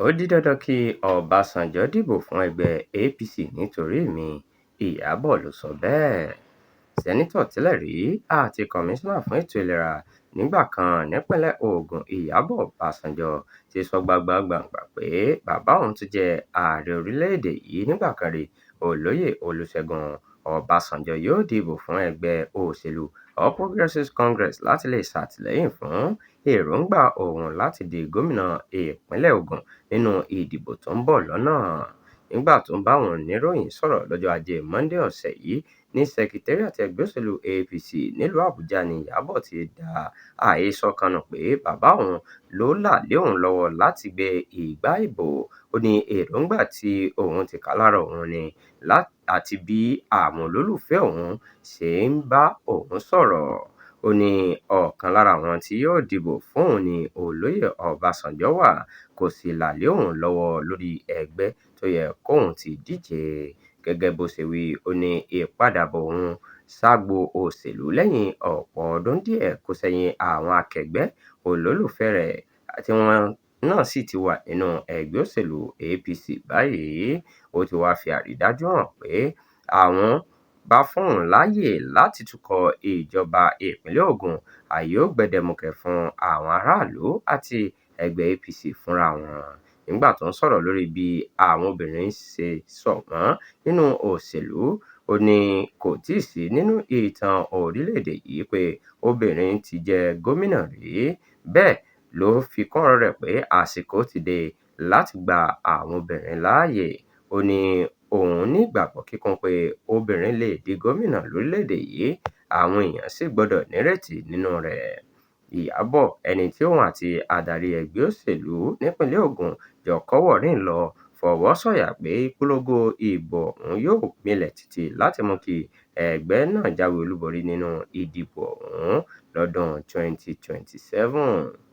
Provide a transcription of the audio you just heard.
Ó di dandan kí Ọbásanjọ́ dìbò fún ẹgbẹ́ APC nítorí mi, Ìyábọ̀ ló sọ bẹ́ẹ̀. Sẹ́nítọ̀ tẹ́lẹ̀ rí àti Kọmíṣánná fún Ètò Ìlera nígbà kan nípínlẹ̀ Ògùn Ìyábọ̀ Ọbásanjọ́ ti sọ gbangba-ǹ-gbàǹgbà pé bàbá òun tó jẹ́ ààrẹ orílẹ̀-èdè yìí nígbà kan rí, Olóyè Olúṣẹ́gun Ọbásanjọ́ yóò dìbò fún ẹgbẹ́ òṣèlú All Progressives Congress láti lè ṣàtìlẹ́yìn fún èròńgbà òun láti di gómìnà ìpínlẹ̀ Ògùn nínú ìdìbò tó ń bọ̀ lọ́nà. Nígbà tó ń bá àwọn oníròyìn sọ̀rọ̀ lọ́jọ́ Ajé Monde ọ̀sẹ̀ yìí ní Sekitẹ́ríàtì ẹgbẹ́ òṣèlú APC nílùú Àbújá ni Ìyábọ̀ ti dá àhesọ kan nù pé bàbá òun ló là lé òun lọ́wọ́ láti gbé igbá ìbò. Ó ní èròńgbà tí òun tìkálára òun ní àti bí àwọn olólùfẹ́ òun ṣe ń bá òun sọ̀rọ̀. Ó ní ọ̀kan lára àwọn tí yóò dìbò fóun ní Olóyè Ọbásanjọ́ wà, kò sì là lé òun lọ́wọ́ lórí ẹgbẹ́ tó yẹ kóun ti díje. Gẹ́gẹ́ bó ṣe wí, ó ní ìpadàbọ̀ òun ságbo òṣèlú lẹ́yìn ọ̀pọ̀ ọdún díẹ̀ kò ṣẹ̀yìn àwọn akẹgbẹ́ olólùfẹ́ẹ rẹ̀ tí wọ́n náà sì ti wà nínú ẹgbẹ́ òṣèlú APC báyìí. Ó ti wáá fi àrídájú hàn pé àwọn bá fóun láyè láti tukọ̀ ìjọba ìpínlẹ̀ Ògùn, ayé ó gbẹdẹmukẹ fún àwọn aráàlú àti ẹgbẹ́ APC fúnra wọn. Nígbà tó ń sọ̀rọ̀ lórí bí àwọn obìnrin ṣe ṣọ̀wọ́n nínú òṣèlú, ó ní kò tíì sí nínú ìtàn orílẹ̀-èdè yìí pé obìnrin ti jẹ gómìnà rí. Bẹ́ẹ̀ ló fi kún ọ̀rọ̀ rẹ̀ pé àsìkò ti dé láti gba àwọn obìnrin láàyè. Ó ní òun nígbàgbọ́ kíkún pé obìnrin lè di gómìnà lórílẹ̀-èdè yìí, àwọn èèyàn sì gbọdọ̀ nírètí nínú rẹ̀. Ìyábọ̀, ẹni tí òun àti adarí ẹgbẹ́ òṣèlú nípínlẹ̀ Ògùn jọ kọ́wọ̀ọ́rìn lọ, fọwọ́ sọ̀yà pé ìpolongo ìbò ọ̀hún yóò milẹ̀ tìtì láti mú kí ẹgbẹ́ náà jáwé olúborí nínú ìdìbò ọ̀hún lọ́dún 2027.